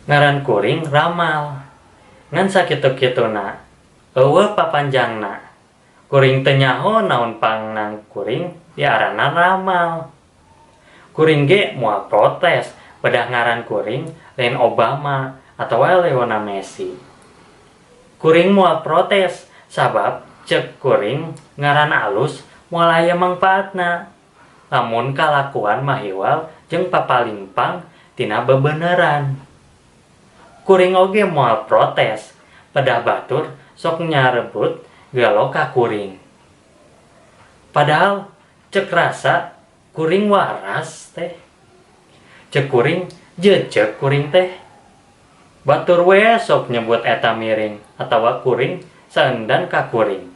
Ngaran kuring Ramal. Ngan sakitu-kituna, euweuh papanjangna. Kuring teu nyaho naon pangna kuring diaranan Ramal. Kuring ge moal protes pedah ngaran kuring lain Obama atawa Lionel Messi. Kuring moal protes sabab cek kuring ngaran alus moal aya mangpaatna lamun kalakuan mahiwal jeung papalimpang tina bebeneran. Kuring oge moal protes pedah batur sok nyarebut gelo ka kuring. Padahal cek rasa kuring waras teh. Cek kuring jejeg kuring teh. Batur we sok nyebut eta miring atawa kuring saendan ka kuring.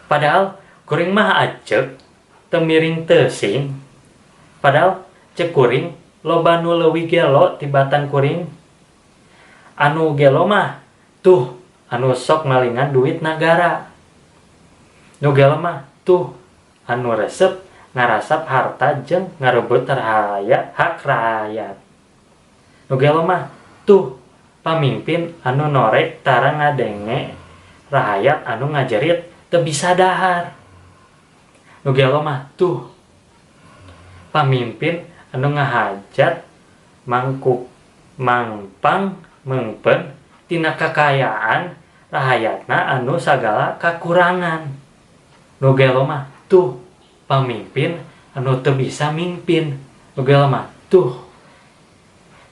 Padahal kuring mah ajeg teu miring teuing. Padahal cek kuring loba nu leuwih gelo tibatan kuring. Anu gelo mah tuh anu sok malingan duit nagara. Nu gelo mah tuh anu resep ngarasap harta jeung ngarebut hak rakyat. Nu gelo mah tuh pamimpin anu norek tara ngadenge rahayat anu ngajerit teu bisa dahar. Nu gelo mah tuh pamimpin anu ngahajat mangkuk mangpang meungpeun tina kakayaan rahayatna anu sagala kakurangan. Nu gelo mah tuh pamimpin anu teu bisa mimpin. Nu gelo mah tuh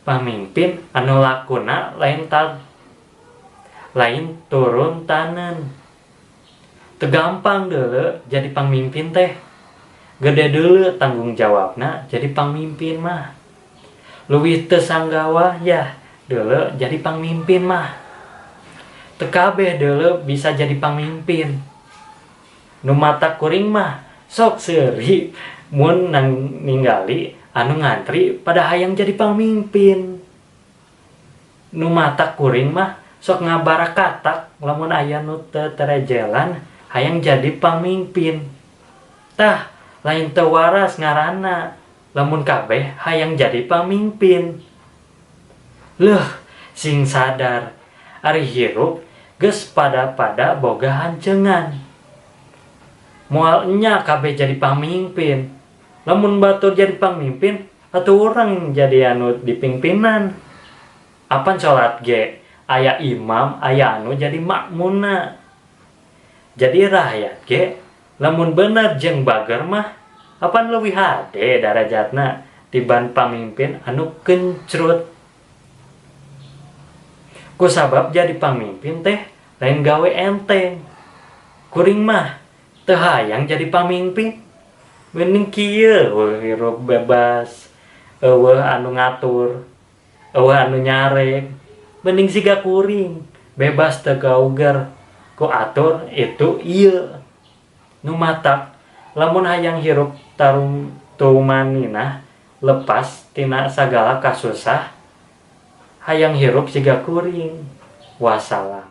pamimpin anu lakuna lain turun tanen. Teu gampang deuleu jadi pamimpin teh. Gede deuleu tanggung jawabna jadi pamimpin mah. Leuwih teu sanggawa yah deuleu jadi pamimpin mah. Teu kabeh deuleu bisa jadi pamimpin. Nu matak kuring mah sok seuri mun ningali anu ngantri pada hayang jadi pamimpin. Nu matak kuring mah sok ngabarakatak lamun aya nu teu terejelan hayang jadi pamimpin. Tah, lain teu waras ngaranna lamun kabeh hayang jadi pamimpin. Leuh, sing sadar ari hirup geus pada-pada boga hanceungan. Moal enya kabeh jadi pamimpin. Lamun batur jadi pamimpin atuh urang jadi anu dipingpinan. Apan salat ge aya imam, aya anu jadi makmumna. Jadi rakyat ge lamun bener jeung bager mah apan leuwih hade darajatna tiban pamimpin anu kencrut. Kusabab jadi pamimpin teh lain gawe enteng. Kuring mah teu hayang jadi pamimpin. Mending kieu we hirup bebas, euweuh anu ngatur, euweuh anu nyarek. Mending siga kuring, bebas teu gauger ku atur itu ieu. Nu matak lamun hayang hirup tarum tumaninah lepas tina sagala kasusah, hayang hirup siga kuring. Wassalam.